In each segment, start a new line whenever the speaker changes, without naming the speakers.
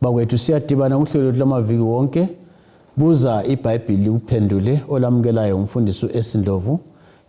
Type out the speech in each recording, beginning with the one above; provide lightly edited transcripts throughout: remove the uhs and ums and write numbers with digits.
Bakwethu siyadibana kuhlelo lwethu lwamaviki wonke. Buza iBhayibhili likuphendule. Olamukelayo umfundisi u-S Ndlovu.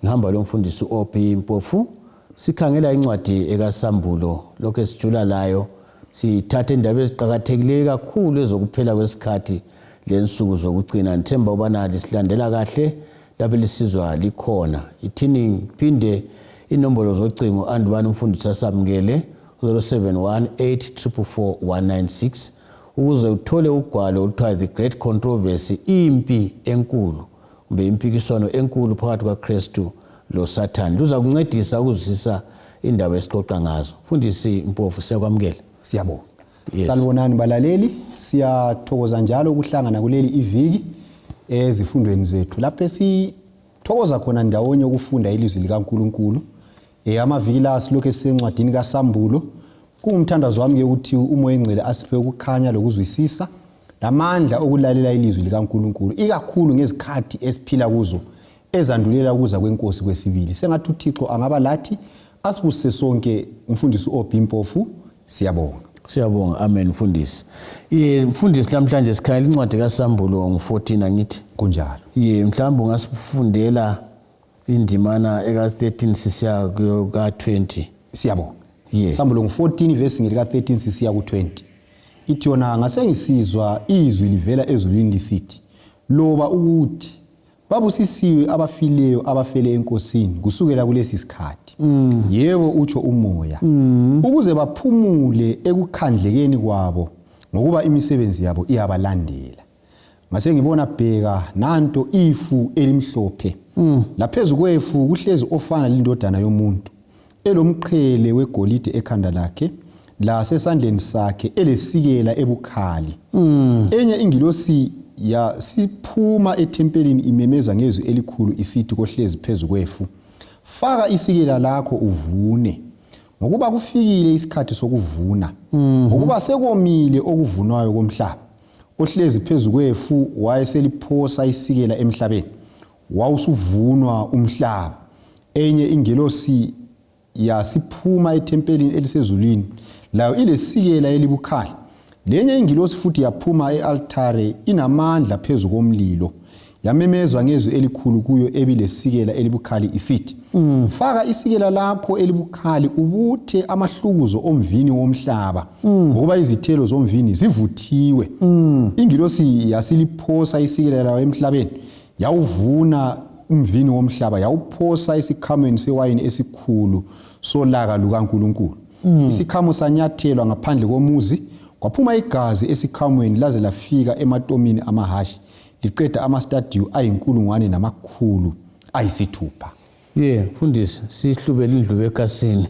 Ngihamba lomfundisi u-OP Mpofu. Sikhangela incwadi ekaSambulo lokhu esijula layo sithatha indaba eziqakathekileyo kakhulu ezokuphela kwesikhathi lensuku zokucina. Ngithemba ubana lisilandela kahle lapho lisizwa likhona. Ithini ngiphinde inombolo zocingo andubana umfundisi asamukele 071 844 196 ukuze uthole ugwalo oluthiwa The Great Controversy, impi enkulu kumbe impikiswano enkulu phakathi kwaKristu loSathane. Luzakuncedisa ukuzwisisa indaba esixoxa ngazo. Mfundisi Mpofu, siyakwamukela.
Siyabonga. Yes. Salibonani balaleli, siyathokoza njalo ukuhlangana kuleli iviki ezifundweni zethu lapho esithokoza khona ndawonye ukufunda ilizwi likaNkulunkulu. Eh amaviki la silokhu sisencwadini kaSambulo. Kungumthandazo wami ke ukuthi uMoya Engcwele asiphe ukukhanya lokuzwisisa lamandla okulalela ilizwi likaNkulunkulu ikakhulu ngezikhathi esiphila kuzo ezandulela ukuza kwenkosi kwesibili. Sengathi uThixo angaba lathi asibusise sonke umfundisi uOB Mpofu. Siyabonga.
Siyabonga. Amen mfundisi. Ye mfundisi namhlanje sikhangela incwadi kaSambulo ngu-14 angithi.
Kunjalo.
Ye mhlawumbe ungasifundela indimana eka-13 sisiya ka-20.
Siyabonga. Yeah. Sambulo ngu-14 verse ngelika 13 sisiya ku-20. Ithi yona ngasengisizwa izwi livela ezulwini lisithi loba ukuthi babusisiwe abafileyo abafele eNkosini kusukela kulesi sikhathi. Mm. Yebo utsho umoya. Mm. Ukuze baphumule ekukhandlekeni kwabo ngokuba imisebenzi yabo iyabalandela. Ngase ngibona bheka nanto ifu elimhlophe. Mm. Laphezu kwefu kuhlezi ofana lendodana yomuntu elomqhele wegolide ekhanda lakhe lasesandleni sakhe elesikela ebukhali. Mm. Enye ingilosi yasiphuma ethempelini imemeza ngezwi elikhulu isithi kohlezi phezu kwefu, faka isikela lakho uvune ngokuba kufikile isikhathi sokuvuna, mm. ngokuba sekomile okuvunwayo komhlaba. Ohlezi phezu kwefu wayeseliphosa isikela emhlabeni, wawusuvunwa umhlaba. Enye ingelosi yasiphuma ethempelini elisezulwini, layo ilesikela elibukhali. Lenye ingilosi futhi yaphuma e-altare inamandla phezu komlilo, yamemeza ngezwi elikhulu kuyo ebilesikela elibukhali isithi, mm. Faka isikela lakho elibukhali ubuthe amahlukuzo omvini womhlaba mm. ngokuba izithelo zomvini zivuthiwe. Mm. Ingilosi yasiliphosa isikela layo emhlabeni, yawuvuna umvini womhlaba, yawuphosa esikhamweni sewayini esikhulu solaka lukaNkulunkulu. Mm. Isikhamo sanyathelwa ngaphandle komuzi, kwaphuma igazi esikhamweni laze lafika ematomini amahashi liqeda amastadiyu 1600.
Ye, mfundisi, sihlubele indlube ekasini.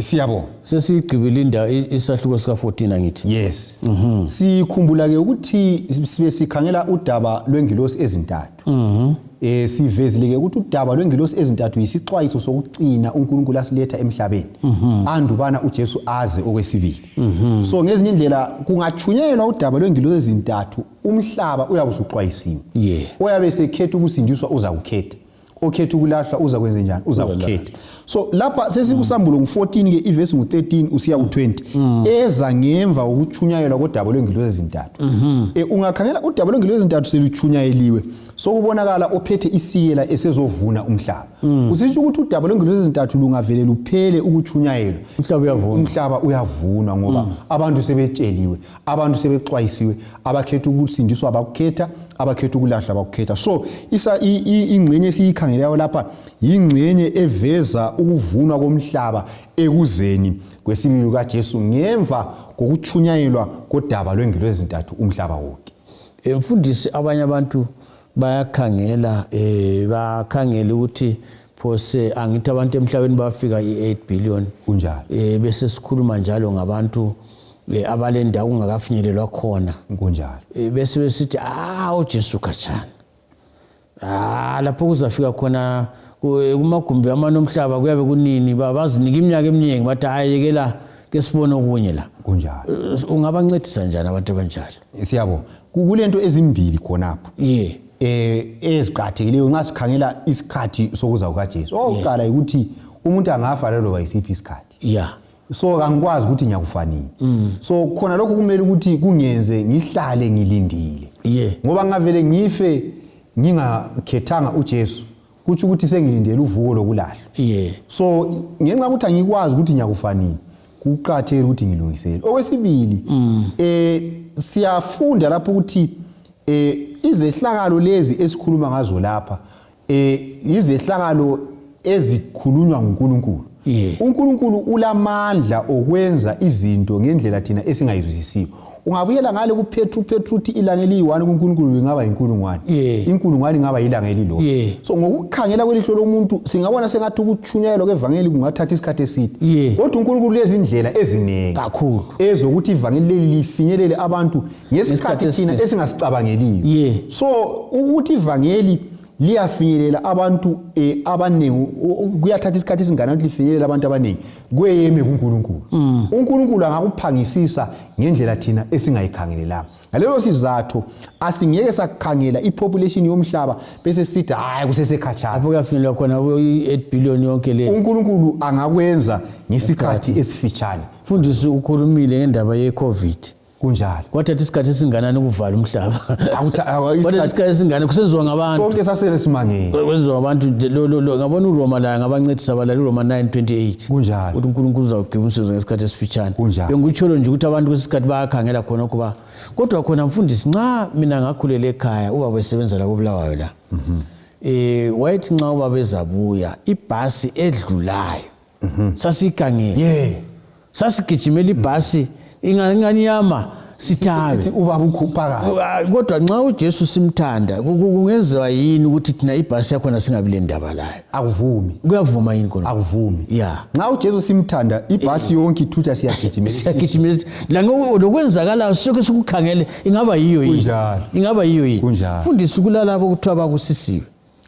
Siyabonga.
Sesigqibile indawo isahluko sika 14 angithi.
Yes. Mm -hmm. Sikhumbula ke ukuthi sibe sikhangela udaba lwengilosi ezintathu. Mhm. Mm eh sivezile ke ukuthi udaba lwengilosi ezintathu yisixwayiso sokucina uNkulunkulu asiletha emhlabeni. Mm -hmm. Andubana uJesu aze okwesibili. Mm -hmm. So ngezinye indlela kungachunyelwa udaba lwengilosi ezintathu umhlaba uyabe usuxwayisiwe
yeah.
Oyabe esekhetha ukusindiswa uzakukhetha, okhetha ukulahlwa uza kwenze njani? Uzakukhetha. So lapha sesikusambulo ngu-14 ke ivesi ngu-13 usiya ku-20 mm. eza ngemva kokutshunyayelwa kodaba lwengilosi ezintathu. mm -hmm. Ungakhangela udaba lwengilosi ezintathu selutshunyayeliwe, sokubonakala ophethe isikela esezovuna umhlaba. mm. Kusitsho ukuthi udaba lwengilosi ezintathu lungavele luphele ukutshunyayelwa,
umhlaba uyavunwa,
umhlaba uyavunwa ngoba mm. abantu sebetsheliwe, abantu sebexwayisiwe, abakhetha ukusindiswa abakukhetha, abakhetha ukulahlwa abakukhetha. So isa ingxenye esiyikhangelayo lapha yingxenye eveza ukuvunwa komhlaba ekuzeni kwesibili kukaJesu ngemva kokutshunyayelwa kodaba lwengilosi ezintathu umhlaba wonke.
Mfundisi, abanye abantu bayakhangela bakhangele ukuthi phose angithi abantu emhlabeni bafika i-8 billion.
Kunjalo.
Bese sikhuluma njalo ngabantu abalendawo kungakafinyelelwa khona.
Kunjalo.
Bese besithi uJesu khatshana. Lapho kuzafika khona kumagumbi amane omhlaba kuyabe kunini, bazinika iminyaka eminingi bathi hayi yekela ke sibone okunye la.
Kunjalo.
Ungabancedisa njani abantu abanjalo?
Siyabonga. Kulento ezimbili khonapho.
Yeah.
Eziqakathekileyo nxa sikhangela isikhathi sokuza kukaJesu. Okokuqala ukuthi umuntu angafa laloba yisiphi isikhathi.
Yeah.
So kangikwazi ukuthi ngiyakufa nini. So khona lokho kumele ukuthi kungenze ngihlale ngilindile. Ngoba ngavele ngife ngingakhethanga uJesu, kutsho ukuthi sengilindele uvuko lokulahlwa. So ngenxa yokuthi angikwazi ukuthi ngiyakufa nini, kuqakathekile ukuthi ngilungisele. Okwesibili, siyafunda lapho ukuthi izehlakalo lezi esikhuluma ngazo lapha, izehlakalo ezikhulunywa nguNkulunkulu. UNkulunkulu ulamandla okwenza izinto ngendlela thina esingayizwisisiyo. Ungabuyela ngale kuPetru, Petru uthi ilanga eliyi-1 kuNkulunkulu lingaba yinkulungwane. Inkulungwane ingaba ilanga elilodwa. So ngokukhangela kwelihlo lomuntu singabona sengathi ukutshunyayelwa kwevangeli kungathatha isikhathi eside. Kodwa uNkulunkulu ulezindlela eziningi
kakhulu
ezokuthi ivangeli leli lifinyelele abantu ngesikhathi thina esingasicabangeliyo. So ukuthi ivangeli liyafinyelela abantu abaningi, kuyathatha isikhathi esinganani ukuthi lifinyelele abantu abaningi, kweyeme kuNkulunkulu. uNkulunkulu angakuphangisisa ngendlela thina esingayikhangelelanga. Ngalelo sizathu asingeke sakhangela ipopulation yomhlaba bese sithi hayi kusesekhatshana.
Lapho kuyafinyelela khona i-8 billion yonke le.
uNkulunkulu angakwenza ngesikhathi esifitshane.
Mfundisi, ukhulumile ngendaba ye-COVID.
Kunjalo.
Kwathatha isikhathi esinganani ukuvala umhlaba? Kwathatha isikhathi esingane kusenziwa ngabantu.
Sonke sasele simangele.
Kwenziwa ngabantu lo ngabona uRoma la ngabancedisa abalali uRoma 9:28.
Kunjalo.
Ukuthi uNkulunkulu uzawugqiba umsebenzi ngesikhathi esifitshane.
Kunjalo.
Bengikutsholo nje ukuthi abantu kwesikhathi bayakhangela khona kuba kodwa khona mfundisi, nxa mina ngakhulela ekhaya ubaba esebenza la koBulawayo la. Wayethi nxa ubaba ezabuya ibhasi edlulayo sasigangela. Sasigijimela ibhasi inganyama sithabe.
Sithi ubaba ukhupha.
Kodwa nxa uJesu simthanda kungenziwa yini ukuthi thina ibhasi yakhona singabi le ndaba layo?
Akuvumi.
Kuyavuma yini khona?
Akuvumi. Nxa uJesu simthanda ibhasi yonke ithutha siyagijimela.
Siyagijimela. La lokwenzakalayo sonke sikukhangele ingaba yiyo yini?
Kunjalo.
Ingaba yiyo yini?
Kunjalo.
Fundisa ukulalabo kuthiwa bakusisiwe.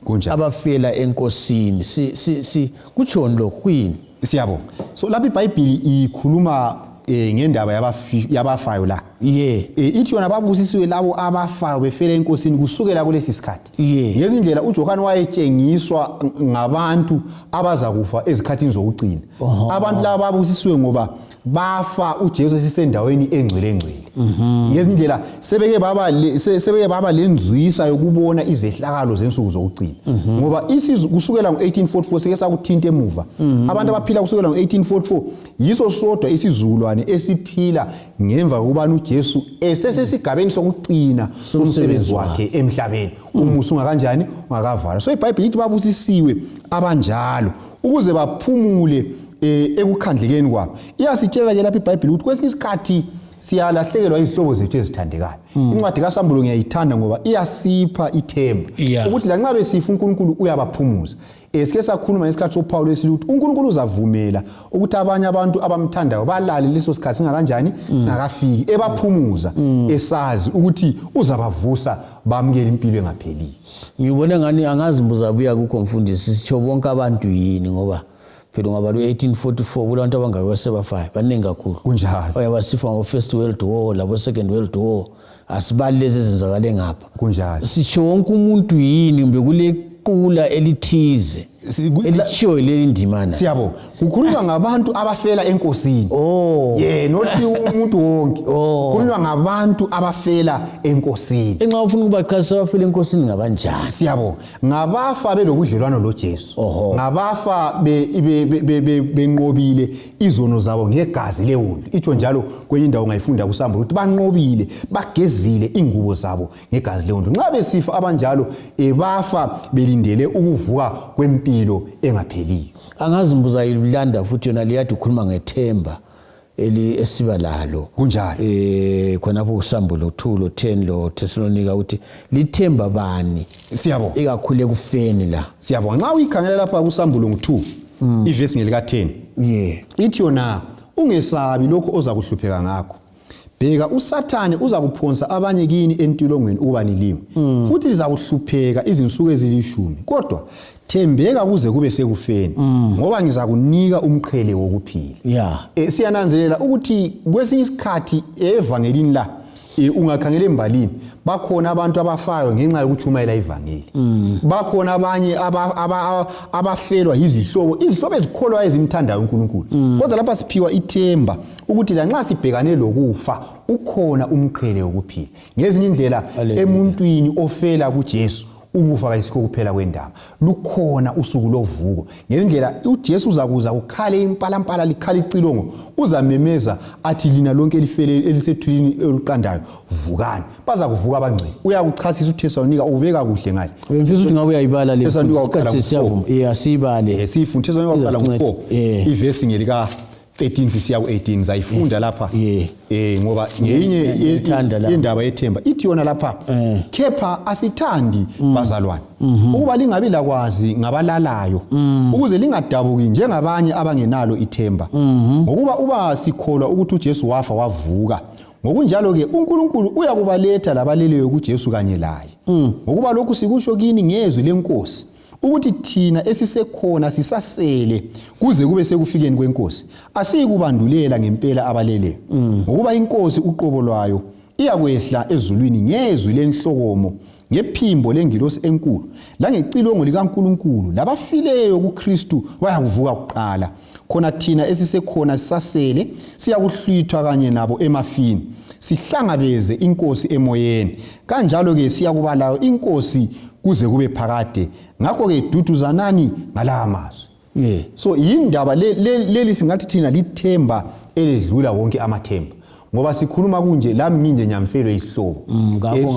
Kunjalo.
Abafela enkosini. Si kutshoni lokho kuyini?
Siyabonga. So lapha iBhayibheli ikhuluma ngendaba yabafayo la. Ithi yona babusisiwe labo abafayo befela enkosini kusukela kulesi sikhathi. Ngezindlela uJohane wayetshengiswa ngabantu abazakufa ezikhathini zokugcina. Abantu laba babusisiwe ngoba bafa uJesu esisendaweni engcwele engcwele. Ngezindlela sebeke baba lenzwisa yokubona izehlakalo zensuku zokugcina. Ngoba kusukela ngo-1844 seke sakuthinta emuva. Abantu abaphila kusukela ngo-1844 yiso sodwa isizukulwane esiphila ngemva kokubana uJesu esesesigabeni sokugcina somsebenzi wakhe emhlabeni. Umusa ungakanjani ungakavalwa. So iBhayibheli ithi babusisiwe abanjalo ukuze baphumule ekukhandlekeni kwabo. Iyasitshela ke lapha iBhayibheli ukuthi kwesinye isikhathi siyalahlekelwa izihlobo zethu ezithandekayo. Incwadi kaSambulo ngiyayithanda ngoba iyasipha ithemba ukuthi lanxa besifa uNkulunkulu uyabaphumuza. Sike sakhuluma ngesikhathi soPaul esithi ukuthi uNkulunkulu uzavumela ukuthi abanye abantu abamthandayo balale leso sikhathi singakanjani singakafiki, ebaphumuza esazi ukuthi uzabavusa bamukele impilo engapheliyo.
Ngibona ngani angazi mbuzabuya kukho mfundisi, sitsho bonke abantu yini ngoba phela ungabala u-1844 kulabantu abangaka sebafayo baningi kakhulu.
Kunjalo.
Bayabasifa ngo First World War labo Second World War, asibali lezi ezenzakale ngapha.
Kunjalo.
Sitsho wonke umuntu yini kumbe kulequla elithize elitshiwo leli ndimana?
Siyabonga. Kukhulunywa ngabantu abafela enkosini. Not umuntu wonke. Kukhulunywa ngabantu abafela enkosini.
Enxa ufuna ukubachazisa abafela enkosini ngabanjani?
Siyabonga. Ngabafa belobudlelwano loJesu. Ngabafa benqobile izono zabo ngegazi lewundlu. Itsho njalo kwenye indawo ungayifunda kuSambulo ukuthi banqobile, bagezile ingubo zabo ngegazi lewundlu. Nxa besifa abanjalo bafa belindele ukuvuka kwempilo engapheliyo.
Angazi mbuza ilanda futhi yona liyathi ukhuluma ngethemba eli esiba lalo.
Kunjalo.
Khonapho kuSambulo 2 lo 10 lo Thessalonika ukuthi lithemba bani?
Siyabonga.
Ikakhulu ekufeni la.
Siyabonga. Nxa uyikhangela lapha kuSambulo ngu2 ivesi ngelika 10. Ithi yona ungesabi lokho ozakuhlupheka ngakho. Bheka uSathane uzakuphonsa abanye kini entilongweni ukuba nilingwe. Futhi lizakuhlupheka izinsuku ezilishumi. Kodwa thembeka kuze kube sekufeni ngoba ngizakunika umqhele wokuphila. Siyananzelela ukuthi kwesinye isikhathi evangelini la Ungakhangela embalini bakhona abantu abafayo ngenxa yokutshumayela ivangeli. Bakhona abanye abafelwa yizihlobo, izihlobo ezikholwayo ezimthandayo uNkulunkulu. Kodwa lapha siphiwa ithemba ukuthi lanxa sibhekane lokufa ukhona umqhele wokuphila. Ngezinye indlela emuntwini ofela kuJesu ukufa kayisikho kuphela kwendaba, lukhona usuku lovuko. Ngendlela uJesu uzakuza kukhale impalampala, likhale icilongo, uzamemeza athi lina lonke elifele elisethulini oluqandayo vukani. Bazakuvuka abangcwele. Uyakuchasisa uThesalonika, ubeka kuhle ngale.
Ngifisa ukuthi ngabe uyayibala le.
Thesalonika uqala
siyavuma. Eh asiyibale.
Siyifunde Thesalonika uqala ngo4. Ivesi ngelika 13 sisiya ku-18 zayifunda lapha ngoba ngeyinye indaba yethemba ithi yona lapha kepha asithandi bazalwane ukuba lingabi lakwazi ngabalalayo ukuze lingadabuki njengabanye abangenalo ithemba, ngokuba uba sikholwa ukuthi uJesu wafa wavuka, ngokunjalo-ke uNkulunkulu uyakubaletha labaleleyo kuJesu kanye laye. Ngokuba lokhu sikusho kini ngezwi lenkosi, ukuthi thina esisekhona sisasele kuze kube sekufikeni kwenkosi asiyikubandulela ngempela abaleleyo, ngokuba inkosi uqobo lwayo iyakwehla ezulwini ngezwi lenhlokomo, ngephimbo lengilosi enkulu langecilongo likaNkulunkulu, labafileyo kuKristu bayakuvuka kuqala. Khona thina esisekhona sisasele siyakuhlwithwa kanye nabo emafini, sihlangabeze inkosi emoyeni. Kanjalo-ke siyakuba layo inkosi kuze kube phakade. Ngakho-ke duduzanani ngalawa mazwi. So yindaba leli singathi thina lithemba eledlula wonke amathemba, ngoba sikhuluma kunje lami nginje nyamfelwe isihlobo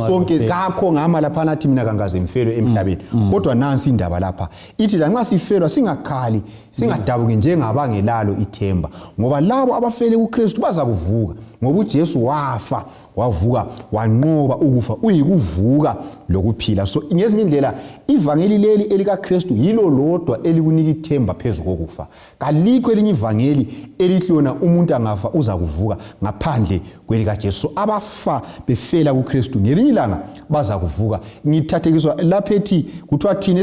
sonke kakho ngama lapha nathi mina kangaze ngifelwe emhlabeni. Kodwa nansi indaba lapha ithi lanxa sifelwa singakhali singadabuki njengabangelalo ithemba, ngoba labo abafele kuKristu bazakuvuka, ngoba uJesu wafa wavuka wanqoba ukufa, uyikuvuka lokuphila. So ngezinye indlela ivangeli leli elikaKristu yilo lodwa elikunika ithemba phezu kokufa. Kalikho elinye ivangeli elithi lona umuntu angafa uzakuvuka ngaphandle kwelikaJesu. So abafa befela kuKristu ngelinye ilanga bazakuvuka. Ngithathekiswa lapha ethi kuthiwa thina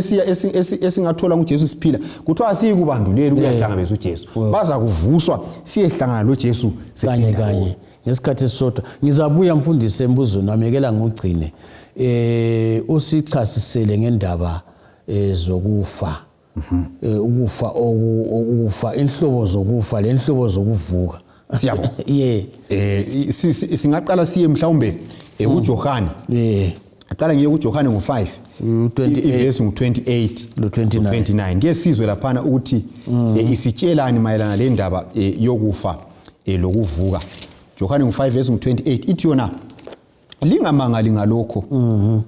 esingathola nguJesu siphila, kuthiwa asiyikubandulela ukuyahlangabeza uJesu, bazakuvuswa siyehlangana loJesu
kanye kanye ngesikhathi esisodwa. Ngizabuya mfundisi embuzweni wami, yekela ngugcine usichasisele ngendaba zokufa. Ukufa ukufa, inhlobo zokufa lenhlobo zokuvuka.
Siyabonga. Singaqala siye mhlawumbe kuJohane. Aqala ngiye kuJohane ngo5 ivesi ngo28
lo
29. Ngeke sizwe laphana ukuthi isitshelani mayelana le ndaba yokufa lokuvuka. Johane ngo5 verse ngo28 ithi yona lingamangali ngalokho,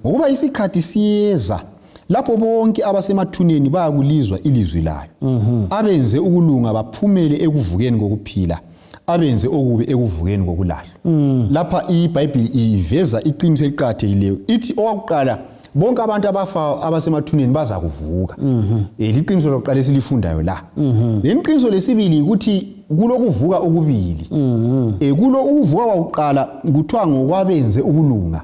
ngokuba isikhathi siyeza lapho bonke abasemathuneni bayakulizwa ilizwi layo, abenze ukulunga baphumele ekuvukeni kokuphila, abenze okubi ekuvukeni kokulahlwa. Lapha iBhayibhili iveza iqiniso eliqakathekileyo, ithi owakuqala bonke abantu abafa abasemathuneni bazakuvuka. Liqiniso lokuqala esilifundayo la. Then iqiniso lesibili ukuthi kulokuvuka okubili. Kulo ukuvuka kwakuqala kuthiwa ngokwabenze ukulunga.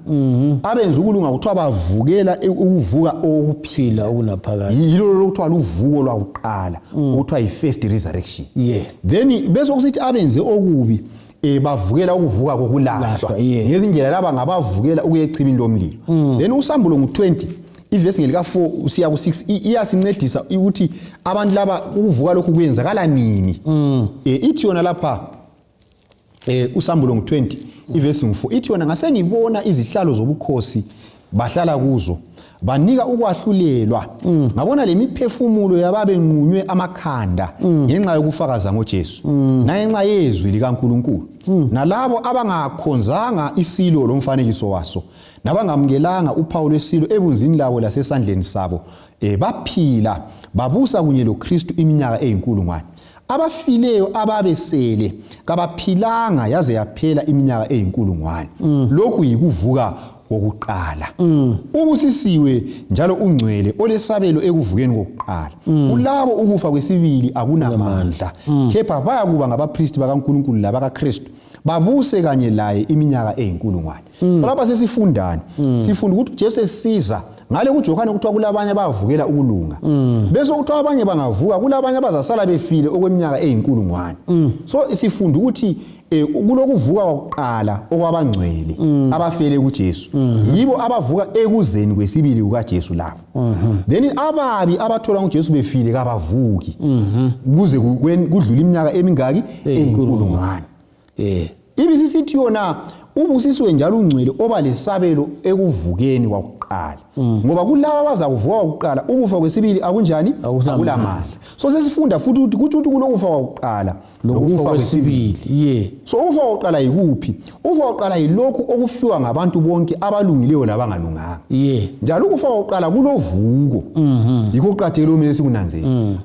Abenze ukulunga kuthiwa bavukela ukuvuka
okuphila okunaphakade.
Yilo lokuthiwa luvuko lwakuqala, okuthiwa yi-first resurrection. Then bese kusithi abenze okubi bavukela ukuvuka kokulahlwa. Ngezindlela laba ngabavukela ukuya echibini lomlilo. Then usambulo ngu-20 ivesi ngelika 4 usiya ku-6 iyasincedisa ukuthi abantu laba ukuvuka lokhu kuyenzakala nini. Ithi yona lapha usambulo ngu-20 ivesi ngu-4 ithi yona ngase ngibona izihlalo zobukhosi bahlala kuzo, banika ukwahlulelwa. Ngabona lemiphefumulo yababenqunywe amakhanda ngenxa yokufakaza ngoJesu nangenxa yezwi likaNkulunkulu, nalabo abangakhonzanga isilo lomfanekiso waso, nabangamukelanga uphawu lwesilo ebunzini labo lasesandleni sabo, baphila babusa kunye loKristu iminyaka eyinkulungwane. Abafileyo ababesele kabaphilanga yaze yaphela iminyaka eyinkulungwane. Lokhu yikuvuka kokuqala. Ubusisiwe njalo ungcwele olesabelo ekuvukeni kokuqala. Kulabo ukufa kwesibili akunamandla, kepha bayakuba ngabapristi bakaNkulunkulu labakaKristu, babuse kanye laye iminyaka eyinkulungwane. Lapha sesifundani? Sifunda ukuthi uJesu esiza ngale kuJohane kuthiwa kulabanye abavukela ukulunga, bese kuthiwa abanye bangavuka kulabanye abazasala befile okweminyaka eyinkulungwane. So sifunda ukuthi Kulokuvuka kwakuqala okwabangcwele abafele kuJesu, yibo abavuka ekuzeni kwesibili kukaJesu labo. Then ababi abathola nguJesu befile kabavuki kuze kudlule iminyaka emingaki? Eyinkulungwane. Ibisisithi yona, ubusisiwe njalo ungcwele oba lesabelo ekuvukeni kwakuqala, ngoba kulaba abazakuvuka kwakuqala ukufa kwesibili akunjani? Akulamandla. So sesifunda futhi ukuthi kutsho ukuthi kulokufa kwakuqala
lokufa kwesibili.
So ukufa kwakuqala yikuphi? Ukufa kwakuqala yilokhu okufiwa ngabantu bonke, abalungileyo labangalunganga. Njalo ukufa kwakuqala kulovuko, yikho kuqakathekile kumele sikunanzele.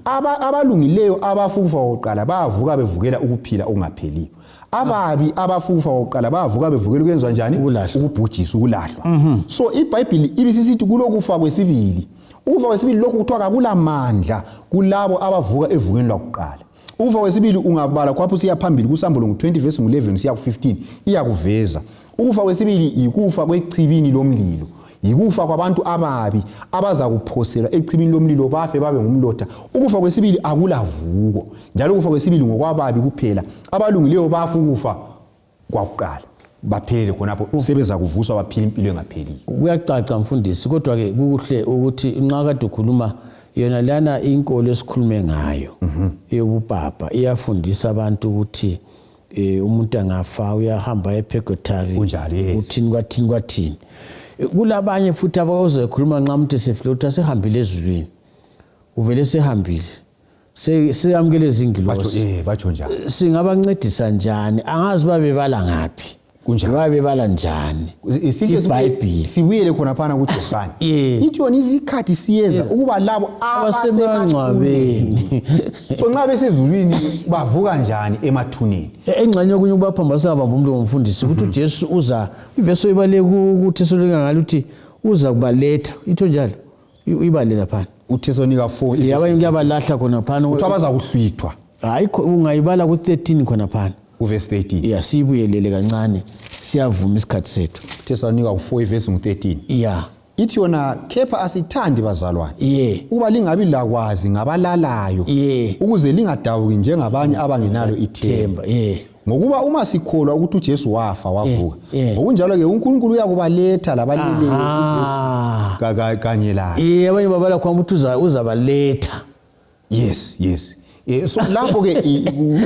Abalungileyo abafa ukufa kwakuqala bayavuka bevukela ukuphila okungapheliyo. Ababi abafa ukufa kwakuqala bayavuka bevukela ukwenziwa njani?
Ukulahlwa.
Ukubhujiswa, ukulahlwa. So iBhayibhili ibisisithi kulokufa kwesibili. Ukufa kwesibili lokhu kuthiwa kakulamandla kulabo abavuka evukeni lwakuqala. Ukufa kwesibili, ungabala khwapho usiya phambili kuSambulo ngu-20 verse ngu-11 siya ku-15, iyakuveza. Ukufa kwesibili yikufa kwechibini lomlilo, yikufa kwabantu ababi abaza kuphoselwa echibini lomlilo bafe babe ngumlotha. Ukufa kwesibili akulavuko, njalo ukufa kwesibili ngokwababi kuphela. Abalungileyo bafa ukufa kwakuqala baphelele khonapho, sebeza kuvuswa baphila impilo engapheliyo.
Kuyacaca, mfundisi, kodwa-ke kuhle ukuthi nxa kade ukhuluma yona lana inkolo esikhulume ngayo yobupapa iyafundisa abantu ukuthi umuntu angafa uyahamba epurgatory.
Kunjalo, yes.
Uthini, kwathini, kwathini. Kulabanye futhi abazokhuluma nxa umuntu esefile ukuthi asehambile ezulwini, uvele sehambile, seyamukele izingilosi.
Batsho njalo.
Singabancedisa njani? Angazi babebala ngaphi.
Kunjalo.
Babebala njani?
Sihle
iBhayibhili.
Sibuyele khona phana kuJohane. Ithi yona isikhathi siyeza ukuba labo
abasemangcwabeni.
So nxa besezulwini bavuka njani emathuneni?
Engxenye okunye ukubaphamba singabamba umuntu ngomfundisi ukuthi uJesu uza, ivesi oyibale kuThesalonika ngalo uthi uza kubaletha, itho njalo, uyibale laphana.
UThesalonika 4.
Abanye kuyabalahla khona phana.
Kuthiwa abazakuhlwithwa.
Hayi, ungayibala ku-13 khona phana.
Kuvesi 13.
Ya, siyibuyelele kancane, siyavuma isikhathi sethu.
Thesalonika 4 ivesi ngu-13. Ithi yona, kepha asithandi, bazalwane, ukuba lingabi lakwazi ngabalalayo, ukuze lingadabuki njengabanye abangenalo ithemba.
Themba.
Ngokuba uma sikholwa ukuthi uJesu wafa wavuka, ngokunjalo-ke uNkulunkulu uyakubaletha labaleleyo uJesu kanye laye.
Abanye babala khona ukuthi uzabaletha.
Yes, so lapho ke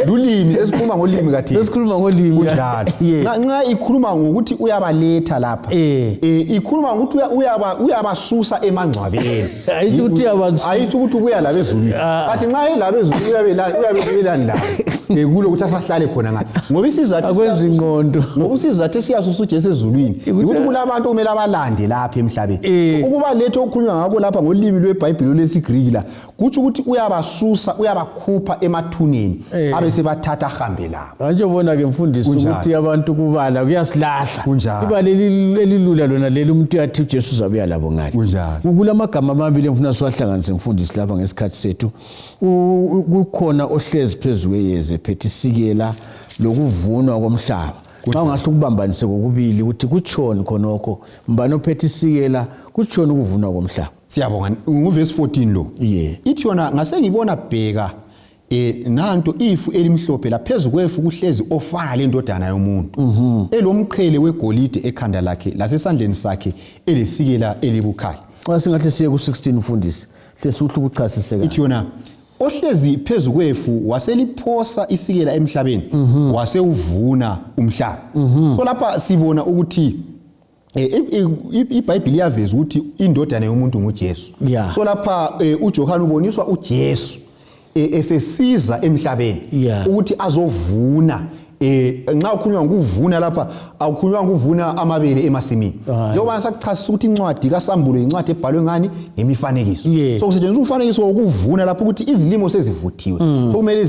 lulimi esikhuluma ngolimi kathesi.
Esikhuluma ngolimi.
Kunjalo. Nxa ikhuluma ngokuthi uyabaletha lapha, ikhuluma ngokuthi uyabasusa emangcwabeni.
Ayitsho ukuthi
Ayitsho ukuthi ubuya labo ezulwini. Bathi nxa elabo ezulwini uyabe ebelani labo? Kulo ukuthi asahlale khona ngapha, ngoba isizathu
Akwenzi ingqondo.
Ngoba isizathu esiyasusa uJesu ezulwini ukuthi kulabantu okumele abalande lapha emhlabeni. Ukuba letha okukhulunywa ngakho lapha ngolimi lweBhayibheli lwesiGriki la kutsho ukuthi uyabasusa, uyabakhupha emathuneni, abe sebathatha ahambe labo.
Manje ubona-ke, mfundisi,
Kunjalo.
ukuthi abantu kubala kuyasilahla.
Kunjalo.
Ibala elilula lona leli, umuntu uyathi uJesu uzabuya labo ngale.
Kunjalo.
Kulamagama amabili engifuna siwahlanganise, mfundisi, lapha ngesikhathi sethu. Kukhona ohlezi phezu kweyezi ephethe isikela lokuvunwa komhlaba. Nxa ungahle ukubambanise kokubili ukuthi kutshoni khonokho, mbani ophethe isikela, kutshoni ukuvunwa komhlaba?
Siyabonga. Nguvesi 14 lo. Ithi yona, ngase ngibona, bheka, nanto ifu elimhlophe, laphezu kwefu kuhlezi ofana lendodana yomuntu, elomqhele wegolide ekhanda lakhe, lasesandleni sakhe elesikela elibukhali.
Xa singahle siye ku-16, mfundisi, hle siuhle ukuchasise kahle.
Ithi yona, ohlezi phezu kwefu waseliphosa isikela emhlabeni, wasewuvuna umhlaba. So lapha sibona ukuthi iBhayibheli iyaveza ukuthi indodana yomuntu nguJesu. So lapha uJohane uboniswa uJesu esesiza emhlabeni ukuthi azovuna. Nxa ukhulunywa ngokuvuna lapha, awukhulunywa ngokuvuna amabele emasimini. Njengoba sakuchasisa ukuthi incwadi kaSambulo incwadi ebhalwe ngani? Ngemifanekiso. So kusetshenziswa umfanekiso wokuvuna lapho ukuthi izilimo sezivuthiwe, so kumele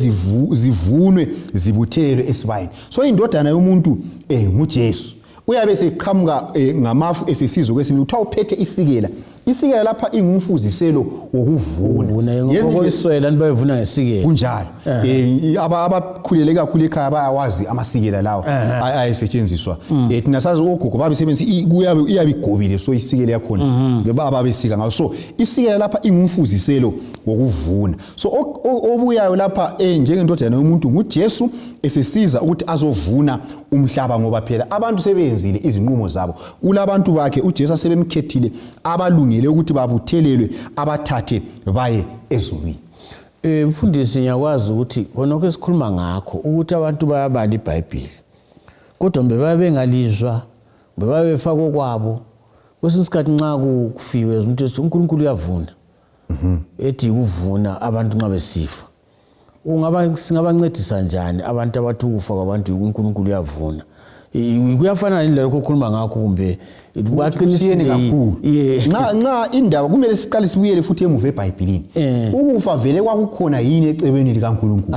zivunwe, zibuthelelwe esibayeni. So indodana yomuntu nguJesu, uyabe seqhamuka ngamafu esesizwe kwesibili. Kuthiwa uphethe isikela. Isikela lapha ingumfuziselo wokuvuna.
Ngokweswela abantu bayivuna ngesikela.
Kunjalo. Abakhulele kakhulu ekhaya bayawazi amasikela lawa ayesetshenziswa. Thina sazi ogogo babesebenzisa kuyabe iyabe igobile, so isikela yakhona babesika ngayo. So isikela lapha ingumfuziselo wokuvuna. So obuyayo lapha njengendodana yomuntu nguJesu esesiza ukuthi azovuna umhlaba, ngoba phela abantu sebenzile izinqumo zabo. Kulabantu bakhe uJesu asebemkhethile abalungele ukuthi babuthelelwe abathathe baye ezulwini.
Mfundisi, ngiyakwazi ukuthi khonokho esikhuluma ngakho ukuthi abantu bayabala iBhayibheli, kodwa mbe babe bengalizwa, mbe babe befaka okwabo. Kwesinye isikhathi nxa kufiwe umuntu ethi uNkulunkulu uyavuna, ethi ukuvuna abantu nxa besifa. Singabancedisa njani abantu abathi ukufa kwabantu uNkulunkulu uyavuna? Kuyafana yini lalokho okhuluma ngakho, kumbe
baqinisile kakhulu? Nxa indaba kumele siqale sibuyele futhi emuva eBhayibhelini. Ukufa vele kwakukhona yini ecebeni likaNkulunkulu?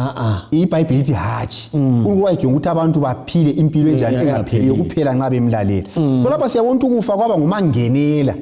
IBhayibheli ithi hatshi. uNkulunkulu wayejonga ukuthi abantu baphile impilo enjani, engapheliyo kuphela nxa bemlalela. So lapha siyabona ukuthi ukufa kwaba ngumangenela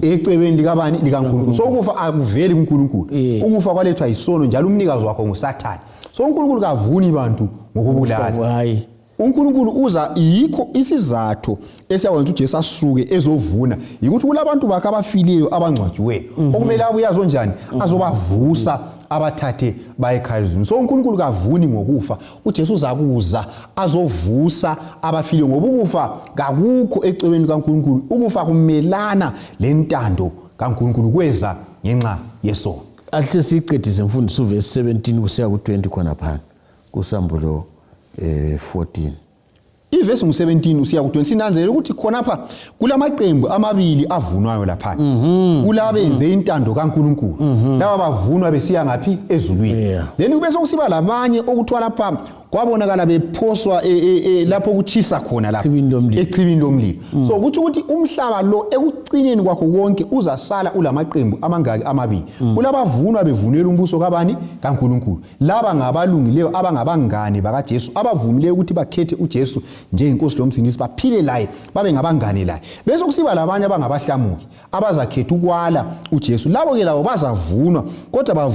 ecebeni likabani? LikaNkulunkulu. So ukufa akuveli kuNkulunkulu, ukufa kwalethwa yisono, njalo umnikazi wakho nguSathane. So uNkulunkulu kavuni bantu ngokubulala.
Hayi.
uNkulunkulu uza, yikho isizathu esiyakwenza uJesu asuke ezovuna, yikuthi kulabantu bakhe abafileyo abangcwatshiweyo okumele abuye azonjani, azobavusa abathathe baye ekhaya ezulwini. So uNkulunkulu kavuni ngokufa. uJesu uzakuza azovusa abafileyo, ngoba ukufa kakukho ecebeni kaNkulunkulu. Ukufa kumelana lentando kaNkulunkulu, kweza ngenxa yesono.
Ahle siyiqedise mfundisi, uvesi 17 kusiya ku-20 khona phana kusambulo 14.
Ivesi ngu-17 usiya ku-20, sinanzelela ukuthi khonapha kulamaqembu amabili avunwayo laphana. Kulabenze intando kaNkulunkulu, laba bavunwa besiya ngaphi? Ezulwini. Then kube sokusiba labanye okuthiwa lapha kwabonakala bephoswa lapho kutshisa khona lapha
Echibini lomlilo.
Echibini lomlilo. So kutsho ukuthi umhlaba lo ekucineni kwakho konke uzasala ulamaqembu amangaki? Amabili. Kulabavunwa bevunela umbuso kabani? KaNkulunkulu. Laba ngabalungileyo, abangabangane bakaJesu, abavumileyo ukuthi bakhethe uJesu njengenkosi lomsindisi, baphile laye, babe ngabangane laye. Bese kusiba labanye abangabahlamuki abazakhetha ukwala uJesu. Labo-ke labo bazavunwa, kodwa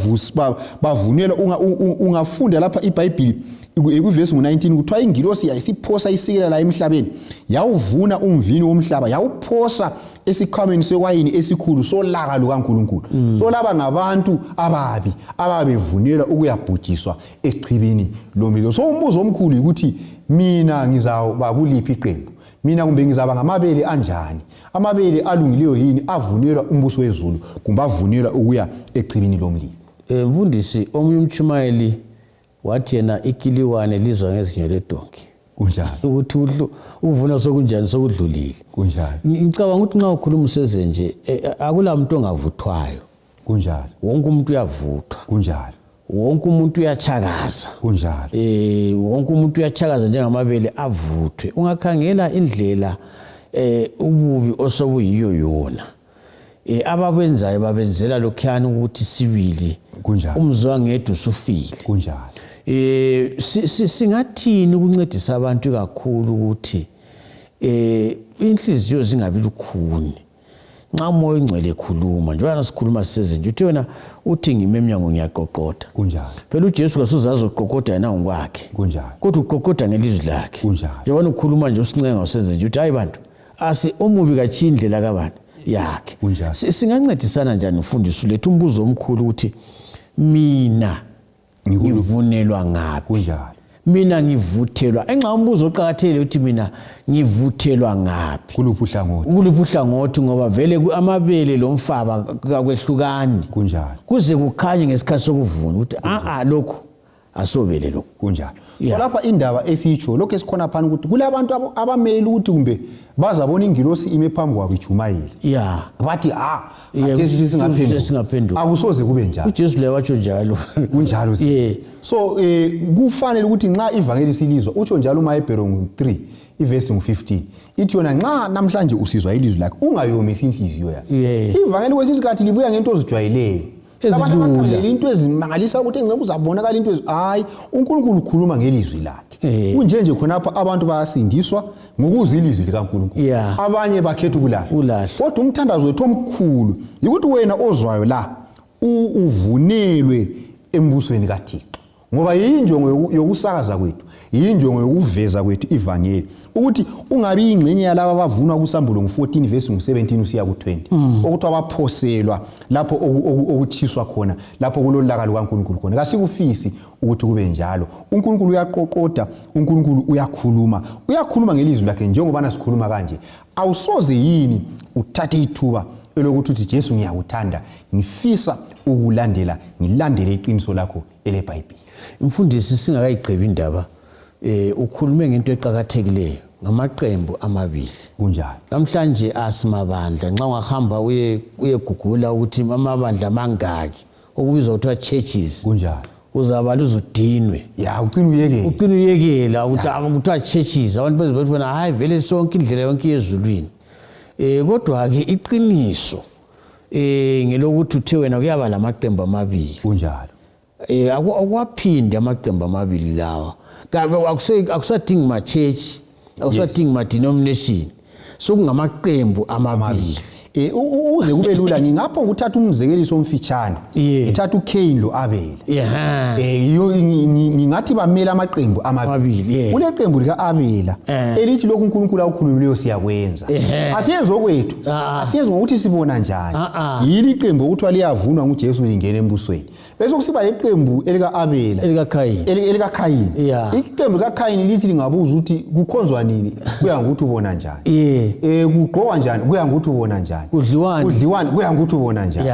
bavunelwa. Ungafunda lapha iBhayibhili kuvesi ngu-19, kuthiwa ingilosi yayisiphosa isikela la emhlabeni, yawuvuna umvini womhlaba, yawuphosa esikhwameni sewayini esikhulu solaka lukaNkulunkulu. So laba ngabantu ababi ababevunelwa ukuyabhujiswa echibini lomlilo. So umbuzo omkhulu yikuthi mina ngizawuba kuliphi iqembu? Mina kumbe ngizaba ngamabele anjani? Amabele alungileyo yini avunelwa umbuso wezulu, kumbe avunelwa ukuya echibini lomlilo?
Mfundisi, omunye umtshumayeli wathi yena ikiliwane lizwa ngezinyo ledonki.
Kunjalo.
Ukuthi ukuvuna sokunjani, sokudlulile.
Kunjalo.
Ngicabanga ukuthi nxa ukhuluma useze nje, akula muntu ongavuthwayo.
Kunjalo.
Wonke umuntu uyavuthwa.
Kunjalo.
Wonke umuntu uyachakaza.
Kunjalo.
Wonke umuntu uyachakaza njengamabele avuthwe. Ungakhangela indlela ububi osobuyiyo yona, ababenzayo babenzela lokhuyana ukuthi sibili
Kunjalo.
Umzwangedwa usufile.
Kunjalo.
Singathini ukuncedisa abantu kakhulu ukuthi inhliziyo zingabi lukhuni nxa uMoya oNgcwele ekhuluma, njengoba sikhuluma siseze nje, uthi wena uthi ngime emnyango ngiyaqoqoda?
Kunjalo.
Phela uJesu kasuze azoqoqoda yena ngokwakhe,
Kunjalo.
Kodwa uqoqoda ngelizwi lakhe.
Kunjalo.
Njengoba ukhuluma nje, usincenga usenze nje, uthi hayi bantu, asi omubi katshiye indlela kabani yakhe.
Kunjalo.
Singancedisana njani, mfundisi? Uletha umbuzo omkhulu ukuthi mina ngivunelwa ngaphi?
Kunjalo.
Mina ngivuthelwa enxa, umbuzo oqakathekile ukuthi mina ngivuthelwa ngaphi?
Kuluphi uhlangothi?
Kuluphi uhlangothi, ngoba vele amabele lomfaba kakwehlukani.
Kunjalo.
Kuze kukhanye ngesikhathi sokuvuna ukuthi a-a, lokhu asobele lokhu.
Kunjalo. So lapha indaba esiyitsho lokhu esikhona phana ukuthi kulabantu abamelele ukuthi kumbe bazabona ingilosi ime phambi kwabo ijumayele, bathi ah, khathesi sesingaphenduka.
Sesingaphenduka.
Akusoze kube njalo.
UJesu leyo watsho njalo.
Kunjalo. So kufanele ukuthi nxa ivangeli silizwa, utsho njalo uMahebhero ngu-3 ivesi ngu-15, ithi yona nxa namhlanje usizwa ilizwi lakhe ungayomisi inhliziyo yakhe. Ivangeli kwesinye isikhathi libuya ngento ozijwayeleyo. Abantu
Ezilula.
Abakhangelela into ezimangalisa ukuthi engeke uzabonakala into hayi, uNkulunkulu ukhuluma ngelizwi lakhe. lakhe. Kunje nje khonapha abantu bayasindiswa ngokuzwa ilizwi likaNkulunkulu. Abanye bakhetha ukulahla. Kodwa umthandazo wethu omkhulu yikuthi wena ozwayo la uvunelwe embusweni kaThixo. Ngoba yinjongo yokusakaza kwethu, yinjongo yokuveza kwethu ivangeli, ukuthi ungabi ingxenye yalaba abavunwa kuSambulo ngu-14 verse ngu-17 usiya ku-20, okuthiwa baphoselwa lapho okutshiswa khona, lapho kulolaka lukaNkulunkulu khona. Kasikufisi ukuthi kube njalo. UNkulunkulu uyaqoqoda, uNkulunkulu uyakhuluma, uyakhuluma ngelizwi lakhe njengobana sikhuluma kanje. Awusoze yini uthathe ithuba elokuthi uthi, Jesu ngiyakuthanda, ngifisa ukulandela, ngilandele iqiniso lakho eleBhayibhili.
Mfundisi, singakayigqibi indaba, ukhulume ngento eqakathekileyo ngamaqembu amabili.
Kunjalo.
Namhlanje asimabandla, nxa ungahamba uyegugula ukuthi amabandla mangaki, okubizwa kuthiwa churches.
Kunjalo.
Uzabala uzudinwe.
Ya, ucina uyekela.
Ucina uyekela ukuthi kuthiwa churches, abantu beze bethi bona hayi vele sonke indlela yonke yezulwini. Kodwa ke iqiniso ngelokuthi uthe wena kuyaba lamaqembu amabili.
Kunjalo.
Akwaphindi amaqembu amabili lawa. Akusadingi ma-church, akusadingi ma-denomination. Sokungamaqembu amabili.
Uze kube lula ngingapho ngikuthatha umzekeliso omfitshane. Ngithatha uCain lo-Abel. Ngingathi bamela amaqembu amabili. Kuleqembu lika-Abela elithi lokhu uNkulunkulu akukhulumileyo siyakwenza. Asiyenzi okwethu. Asiyenzi ngokuthi sibona njani. Yili iqembu okuthiwa liyavunwa nguJesu lingena embusweni. Bese kusiba leqembu elika-Abela,
elikaKhayini.
ElikaKhayini. Iqembu likaKhayini lithi lingabuza ukuthi kukhonzwa nini, kuya ngokuthi ubona njani. Kugqokwa njani, kuya ngokuthi ubona njani.
Kudliwani.
Kudliwani, kuya ngokuthi ubona njani.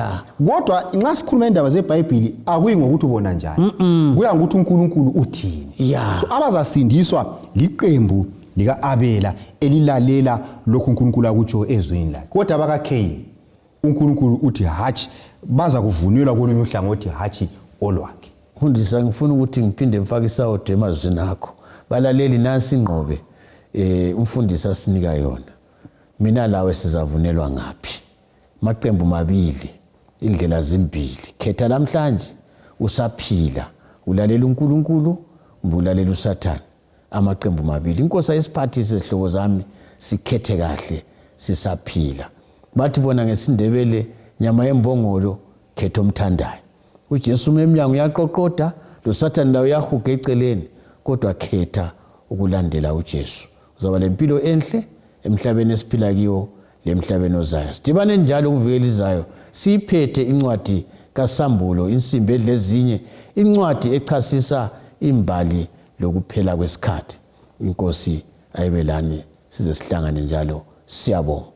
Kodwa nxa sikhuluma indaba zeBhayibhili akuyi ngokuthi ubona njani. Kuya ngokuthi uNkulunkulu uthini. So abazasindiswa liqembu lika-Abela elilalela lokhu uNkulunkulu akutsho ezwini lakhe. Kodwa abakaKhayini, uNkulunkulu uthi hatshi, baza kuvunelwa kolunye uhlangothi, hatshi olwakhe.
Mfundisi, ngifuna ukuthi ngiphinde ngifake isawudo emazwini akho. Balaleli, nansi ingqobe umfundisi asinika yona. Mina lawe sizavunelwa ngaphi? Maqembu mabili, indlela zimbili. Khetha lamhlanje usaphila, ulalela uNkulunkulu kumbe ulalela uSathane. Amaqembu mabili. Inkosi ayisiphathise zihlobo zami, sikhethe kahle sisaphila. Bathi bona ngesiNdebele, nyama yembongolo, khetha omthandayo. uJesu ume emnyango uyaqoqoda, loSathane lawo uyahuga eceleni, kodwa khetha ukulandela uJesu. Uzaba lempilo enhle emhlabeni esiphila kiwo lemhlabeni ozayo. Sidibane njalo kuvikela izayo, siyiphethe incwadi kaSambulo, insimbi edlezinye, incwadi echasisa imbali lokuphela kwesikhathi. Inkosi ayibe lani size sihlangane njalo. Siyabonga.